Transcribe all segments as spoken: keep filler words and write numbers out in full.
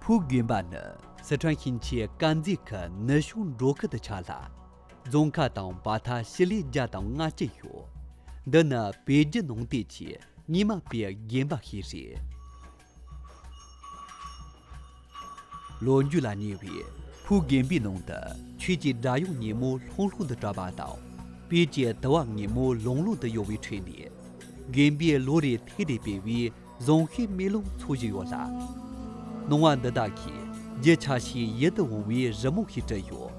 ཕུའུ་དགོན་པ་ནི་སི་ཁྲོན་ཞིང་ཆེན་དཀར་མཛེས་ཁུལ་ནུབ་བྱང་འབྲོག་ཁུལ་དུ་ཆགས་ལ། རྫོང་ཁ་དང་བར་ཐག་ཕྱི་ལོ་བརྒྱ་དང་ལྔ་བཅུ་ཡོད། འདི་ནི་བོད་བརྒྱུད་ནང་བསྟན་གྱི་རྙིང་མ་པའི་དགོན་པ་ཞིག་རེད། ལོ་རྒྱུས་ལ་ཉེ་བའི་ཕུའུ་དགོན་པའི་ནང་དུ་ཆོས་ཀྱི་སྒྲ་དབྱངས་སྙན་མོ་ལྷུང་ལྷུང་དུ་གྲགས་པ་དང་། སྤོས་ཀྱི་དུ་བ་སྔོན་མོ་ལོང་ལོང་དུ་གཡོ་བའི་ཁྲོད་ནས། དགོན་པའི་ལོ་རེའི་ཐད་དེ་སྤེལ་བའི་གཟིམ་ཤིང་མེ་ལོང་འཚོ་བཞིན་ཡོད་ལ། སྣང་བ་འདི་དག་གིས་རྒྱུ་ཆ་ཤས་ཡིད་དུ་འོང་བའི་རི་མོ་ཞིག་བྲིས་ཡོད།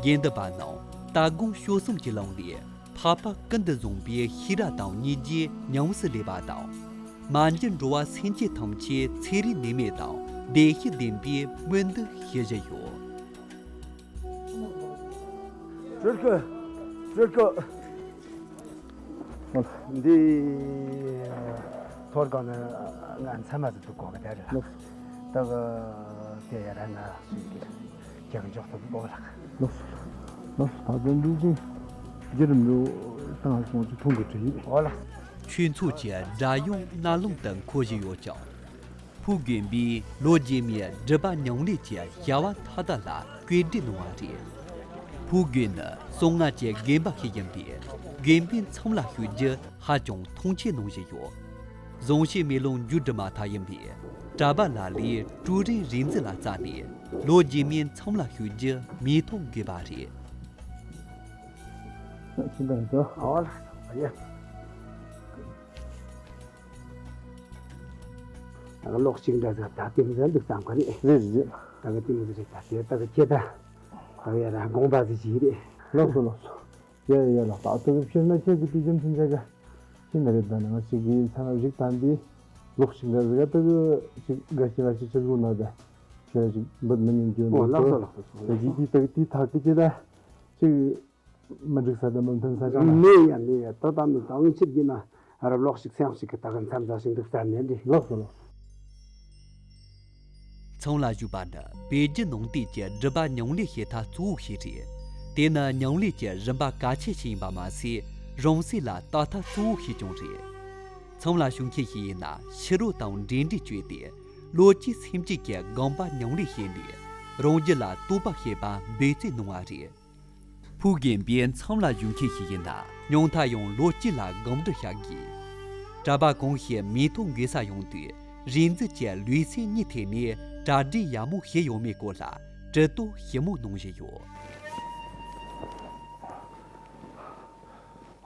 དགེ་འདུན་པ་རྣམས་ལྟ་སྒོམ་སྤྱོད་གསུམ་གྱི་ལམ་ལས་འཕགས་པ་ཀུན་ཏུ་བཟང་པོའི་ཤེས་རབ་དང་སྙིང་རྗེ་ཉམས་སུ་ལེན་པ་དང་། མ་གྱུར་འགྲོ་བ་སེམས་ཅན་ཐམས་ཅད་ཚེ་རིང་ནད་མེད་དང་བདེ་སྐྱིད་ལྡན་པའི་སྨོན་འདུན་ཞུ་བཞིན་ཡོད། སྤྲུལ་སྐུ། སྤྲུལ་སྐུ། འདི་ཐོར་གང་ནས་ང་མཚན་མ་ཟིག་ཏུ་གོ་གི་དེ་རེད། ལགས་སོ། ད་གི་དེ་ཡ་ར་ང་ཞིག་གི་ཀྱང་འཇོག་ཐུབ་གོ་ལགས། ལགས་སོ། ལགས་སོ། ད་དུང་འདི་ཅིག་བརྒྱུད་རིམ་ལུ་ཏང་སོང་ཅིག་མཐོང་གི་བྲིས་ཡིན། ཨོ་ལགས། ཆོས་ཚོགས་ཀྱི་སྒྲ་དབྱངས་རྣ་ལམ་དུ་འཁོར་བཞིན་ཡོད་ཀྱང་། ཕུའུ་དགོན་པས་ལོ་རྗེས་མའི་སྒྲུབ་པ་ཉམས་ལེན་གྱི་བྱ་བ་མཐའ་དག་ལ་བཀོད་སྒྲིག་གནང་བ་རེད། ཕུའུ་དགོན་ནི་གསང་སྔགས་ཀྱི་དགོན་པ་ཞིག་ཡིན་པས། དགོན་པའི་མཚམས་ལ་བཞུགས་རྒྱུ་ཧ་ཅང་མཐོང་ཆེན་གནང་བཞིན་ཡོད། གཟིམ་ཤིང་མེ་ལོང་མཇུག་སྒྲིལ་མ་ཐག་ཡིན་པས། གྲྭ་པ་ལ་ལས་ཀྲུའུ་རིན་རིག་འཛིན་ལ་བརྩིས་ནས་ལོ་རྗེས་མའི་མཚམས་ལ་བཞུགས་རྒྱུ་མིག་མཐོང་དགོས་པ་རེད། ཨོ་ལགས། ད་གི་ལོག་ཅིག་འདྲ་ཟེར་ད་དེ་མོ་ཟེར་འདུག་བསམ་གི་རེད། རེད་རེད། ད་གི་དེ་མོ་ཟེར་རེད། ད་དེ་ད་གི་ཁྱེད་ད་ད་གི་ཡ་ར་དགོངས་པ་ཟེར་གྱི་རེད། ལགས་སོ་ལགས་སོ། ཡ་ཡ་ཡ་ལགས། ད་ད་གི་ཕྱིར་ན་ཁྱེད་ཀྱི་དུས་རྒྱུན་ཚུན་ཆད་གི་ཤི་ན་རེད། ད་ནི་ང་ཞིག་གི་ཚ་ན་བཞུགས་ད་འདི་ལོག་ཅིག་འདྲ་ཟེར་ག་ད་གི་ཅིག་དགའ་ཞིག་ང་ཞིག་ཆེ་དགོས་ན་ད་ཁྱེད་ཅིག་འབུད་མི་ཉན་རྒྱུ་ཨོ་ནོ་ལགས་སོ་ལགས་སོ། ད་གི་དེ་ད་གི་དེ་ཐག་གི་ཁྱེད་ད་ཅིག་མི་འགྲིག་ས་དང་མི་མཐུན་ས་ཅང་མེད་ཡ་མེད་ཡ། ད་ད་མི་དང་ཕྱིར་གྱི་ན་རབ་ལོག་ཞིག་སེམས་ཞིག་གི་ད་གི་མཚམས་བཞག་ཞིག་འདུག་ས་མེད་འདི། ལགས་སོ་ལགས། མཚམས་ལ་བཞུགས་པ་ནི་བོད་བརྒྱུད་ནང་བསྟན་གྱི་སྒྲུབ་པ་ཉམས་ལེན་བྱེད་ཐབས་གཙོ་བོ་ཞིག་རེད། དེ་ནི་ཉམས་ལེན་གྱི་རིམ་པ་གལ་ཆེ་ཞིག་ཡིན་པ་མ་ཟད། རང་སྲོག་ལ་བརྟག་ཐབས་གཙོ་བོ་ཞིག་ཀྱང་རེད། མཚམས་ལ་བཞུགས་མཁན་ཞིག་ཡིན་ན་ཕྱི་རོལ་དང་འབྲེལ་འདྲིས་བཅོས་ཏེ། བློ་གཅིག་སེམས་གཅིག་གིས་སྒོམ་པ་ཉམས་ལེན་བྱས་ནས་རང་རྒྱུད་ལ་རྟོགས་པ་སྐྱེས་པ་འབད་བརྩོན་གནང་བ་རེད། ཕུའུ་དགོན་པའི་མཚམས་ལ་བཞུགས་མཁན་ཞིག་ཡིན་ན་ཉུང་མཐའ་ཡང་ལོ་གཅིག་ལ་སྒོམ་སྒྲུབ་བྱ་དགོས། གྲྭ་པ་གང་ཞིག་མིག་མཐོང་དགོས་ས་ཡོང་དུས་རིག་འཛིན་གྱིས་ལུས་སེམས་གཉིས་ཐད་ནས་གྲ་སྒྲིག་ཡག་མོ་བྱས་ཡོད་མེད་སྐོར་ལ་དྲི་དོགས་ཞིབ་མོ་གནང་བཞིན་ཡོད།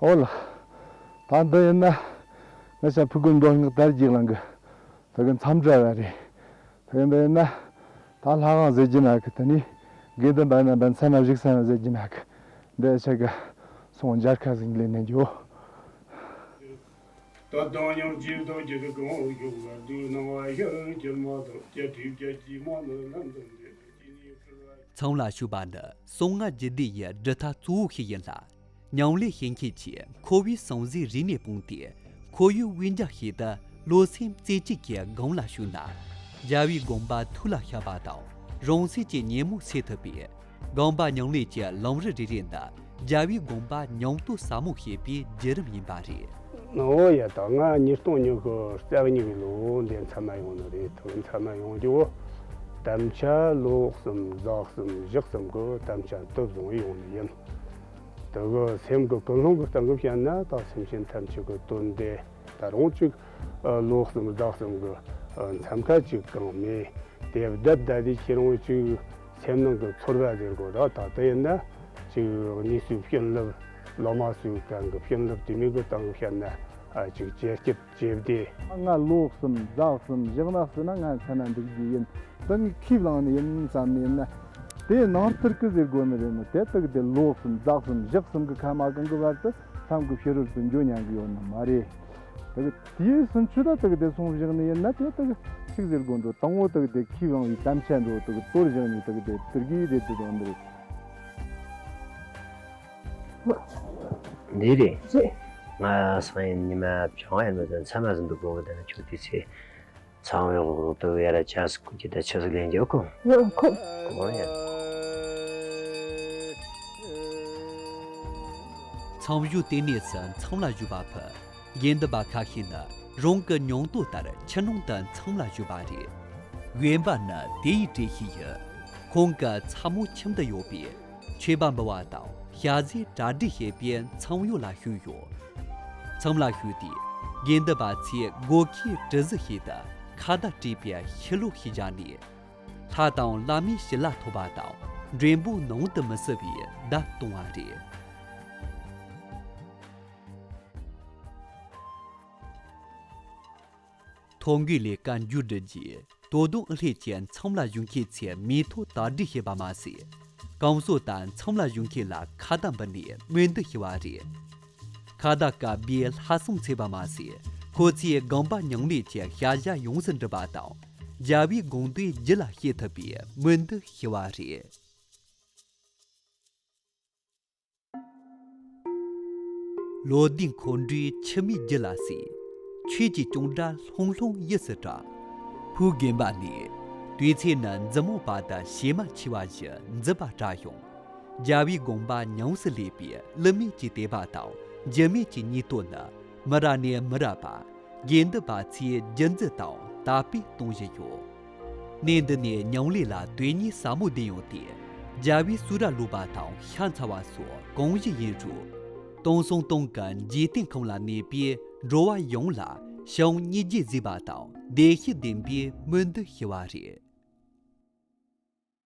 ཨོ་ལགས། ད་འདི་ཡིན་ན་ང་ཞ་ཕུ་དགོན་མདོ་སྔགས་དར་རྒྱས་གླིང་གི་ད་གི་མཚམས་འདྲ་བ་རེད། ད་གི་འདི་ཡིན་ན་ད་ལྷ་ཁང་ཟེར་གྱི་ན་གི་ད་ནི་དགེ་འདུན་པ་ན་འབད་ཚ་ན་བཞུགས་ས་ན་ཟེར་གྱི་ན་གི་འདི་ཆ་གི་སོང་མཇལ་ཁ་ཟིན་ལས་ནས་འགྱོ། ད་དང་ཡང་རྗེས་ཐོག་རྒྱུད་གང་ཡོད་བར་དུ་སྣང་བ་ཤར་གྱི་མ་དང་བརྒྱད་ཁྲི་བརྒྱད་ཀྱི་མ་ནི་ལམ་དང་འབྲེལ་གྱི་ནི་ཁུར་བ། མཚམས་ལ་བཞུགས་པ་ནི་གསང་སྔགས་རྒྱུད་སྡེ་ཡི་སྒྲུབ་ཐབས་གཙོ་བོ་ཞིག་ཡིན་ལ། ཉམས་ལེན་བྱེད་མཁན་གྱིས་འཁོར་བའི་སྲང་ཟིག་རིག་ནས་སྤངས་ཏེ་འཁོར་ཡུག་དབུས་འཇགས་ཤིག་ཏུ་བློ་སེམས་རྩེ་གཅིག་གིས་སྒོམ་ལ་ཞུགས་ན། རྒྱལ་བའི་དགོངས་པ་ཐུགས་ལ་ཤར་བ་དང་རང་སེམས་ཀྱི་ཉོན་མོངས་སེལ་ཐུབ་པས། སྒོམ་པ་ཉམས་ལེན་གྱི་ལམ་རིམ་རེ་རེ་ནི་རྒྱལ་བའི་དགོངས་པ་ཉམས་རྟོགས་ཟབ་མོ་བྱེད་པའི་བརྒྱུད་རིམ་ཡིན་པ་རེད། ཨོ་ཡ། ད་ང་ཉིས་སྟོང་ཉི་ཤུ་རྩ་གཉིས་ཀྱི་ལོ་འདི་མཚམས་མ་ཡོང་ནི་རེད། ཐོག་མཚམས་མ་ཡོང་རྒྱུ་བོ་དམ་བཅའ་ལོ་གསུམ་ཟླ་གསུམ་ཞག་གསུམ་གི་དམ་བཅའ་དུ་བཟུང་ཡོང་ནི་ཡིན། དེ་གི་སེམས་ཀྱི་ཀུན་སློང་གི་སྟེང་གི་བཤད་ན་ད་སེམས་ཅན་ཐམས་ཅད་ཀྱི་དོན་དེ་ད་རུང་ཅིག་ལོ་གསུམ་ཟླ་གསུམ་གི་མཚམས་ཁ་ཅིག་གང་མེད་དེ་བསྡད་བསྡད་དེ་ཁྱེད་རང་ཅིག་སེམས་ནང་གི་ཚོར་བ་ཟེར་དགོས། ད་ད་ལྟ་ཡིན་ན་ཅིག་གནས་ཚུལ་བྱིན་རླབས་བླ་མ་ཚོའི་སྒང་གི་བྱིན་རླབས་དེ་མིན་གི་སྟེང་གི་བཤད་ན་ཅིག་ཇེ་སྐྱིད་ཇེ་བདེ། ང་ལོ་གསུམ་ཟླ་གསུམ་ཞག་ན་ཟེར་ན་ང་མཚན་ན་འདུག་རྒྱུ་ཡིན། ད་ངས་ཁས་བླངས་ནི་ཡིན་བསམ་ནི་ཡིན་ན། དེ་ནང་ལྟར་གི་ཟེར་དགོས་ནི་རེད་ན། དེ་དག་དེ་ལོ་གསུམ་ཟླ་གསུམ་ཞག་གསུམ་གི་ཁ་མ་གང་གི་བར་དུ་མཚམས་ཀྱི་ཕྱི་རོལ་དུ་འགྱོ་ཉན་གི་ཡོད་ནི་མ་རེད། དེ་གི་དེའི་སུན་ཆུ་ད་དེ་གི་དེ་སོང་བཞག་ནི་ཡིན་ན། དེ་དེ་གི་ཆིག་ཟེར་དགོས་འགྲོ། དང་པོ་དེ་གི་དེ་ཁས་བླངས་པའི་དམ་བཅའ་འགྲོ་དེ་གི་གཏོར་བཞག་ནི་དེ་གི་དེ་དེར་གི་རེད་དེ་དོན་འདི་རེད། འདི་རེད། རེད། ང་སང་ཉིན་ཉི་མ་བྱང་ཡན་མི་དང་མཚམས་མ་ཟིན་དུ་དགོས་གི་དེ་ན་ཆུ་དེ་ཚེ། ཚང་བའི་འོག་ཏུ་ཡར་ཆས་སྐུ་གྱི་ད་ཆས་ལེན་རྒྱུ་ཁོ། ཁོ། ཁོ་ཡ། མཚམས་བཞུགས་ལྟེ་གནས་སུ་མཚམས་ལ་བཞུགས་པ་ཕུད། དགེ་འདུན་པ་ཁ་ཤས་ནི་རང་གི་མྱོང་རྟོགས་ལྟར་ཕྱི་ནང་དུ་མཚམས་ལ་བཞུགས་པ་རེད། དབེན་པ་ནི་དེ་ཡི་གྲས་ཤིག་ཡིན། ཁོང་གི་ཚ་མོ་ཁྱིམ་དུ་ཡོད་པས་མཆོད་པ་འབུལ་བ་དང་ཞལ་ཟས་གྲ་སྒྲིག་བྱེད་པའི་མཚམས་ཡོད་ལ་བཞུགས་ཡོད། མཚམས་ལ་བཞུགས་དུས་དགེ་འདུན་པ་ཚོས་སྒོ་ཁའི་གྲུ་གཟུགས་ཤིག་ཏུ་ཁ་བརྡ་སྤྲད་པའི་ཕྱི་ལོགས་ཤིག་སྦྱར་ནས། ལྷ་དང་བླ་མའི་ཞུ་ལ་ཐོབ་པ་དང་མགྲོན་པོ་ནང་དུ་མི་བསུ་བའི་བརྡ་གཏོང་བ་རེད། ཐོ་འགོད་ལས་ཀ་མཇུག་བསྒྲིལ་རྗེས་དོ་དམ་ཨུ་ལྷན་གྱིས་མཚམས་ལ་བཞུགས་མཁན་ཚོའི་མིང་ཐོ་དག་སྒྲིག་བྱས་པ་མ་ཟད། གོང་ས་མཆོག་དང་མཚམས་ལ་བཞུགས་མཁན་ལ་ཁ་བརྡ་འབུལ་ནས་སྨོན་འདུན་ཞུ་བ་རེད། ཁ་བརྡ་སྐབས་སྦས་ལྷག་བསམ་ཚེས་པ་མ་ཟད། ཁོ་ཚོས་དགོན་པ་མཉམ་ལས་ཀྱི་བྱ་གཞག་ཡོངས་སུ་འགྲུབ་པ་དང་། རྒྱལ་བའི་དགོངས་དོན་རྒྱུད་ལ་སྐྱེ་ཐུབ་པའི་སྨོན་འདུན་ཞུ་བ་རེད། ལོ་ཟླའི་འཁོར་འགྲོས་འཆི་མེད་རྒྱུད་ལ་ཟེར། ཆོས་ཀྱི་ཅོང་སྒྲ་ལྷུང་ལྷུང་ཡིད་སུ་གྲགས། ཕུའུ་དགོན་པ་ནས་དུས་ཚོད་ནི་འཛིན་མོ་བར་དུ་ཞེ་མ་ཆེ་བ་ཞིག་འཛིན་པ་གྲགས་ཡོང་། རྒྱལ་བའི་དགོངས་པ་ཉམས་སུ་ལེན་པའི་བསླུ་མེད་ཀྱི་དད་པ་དང་འགྱུར་མེད་ཀྱི་སྙིང་སྟོབས་ནི་མི་རབས་ནས་མི་རབས་བར་དགེ་འདུན་པ་ཚོས་རྒྱུན་འཛིན་དང་དར་སྤེལ་གཏོང་བཞིན་ཡོད། གནས་འདི་ནས་མཉམ་ལས་ལ་དོན་གཉེར་ཟབ་མོ་ལྡན་ཡོང་སྟེ། རྒྱལ་བའི་གསུང་རབ་ཀློག་པ་དང་ཤ་ཚ་བ་སོགས་གང་ཞིག་ཡིན་རུང་། སྟོང་སུན་སྟོང་གི་འཇིག་རྟེན་ཁམས་ལ་གནས་པའི་འགྲོ་བ་ཡོངས་ལ་ཕྱི་དབང་སྙིང་རྗེ་གཟིགས་པ་དང་བདེ་སྐྱིད་ལྡན་པའི་སྨོན་འདུན་ཞུ་བ་རེད།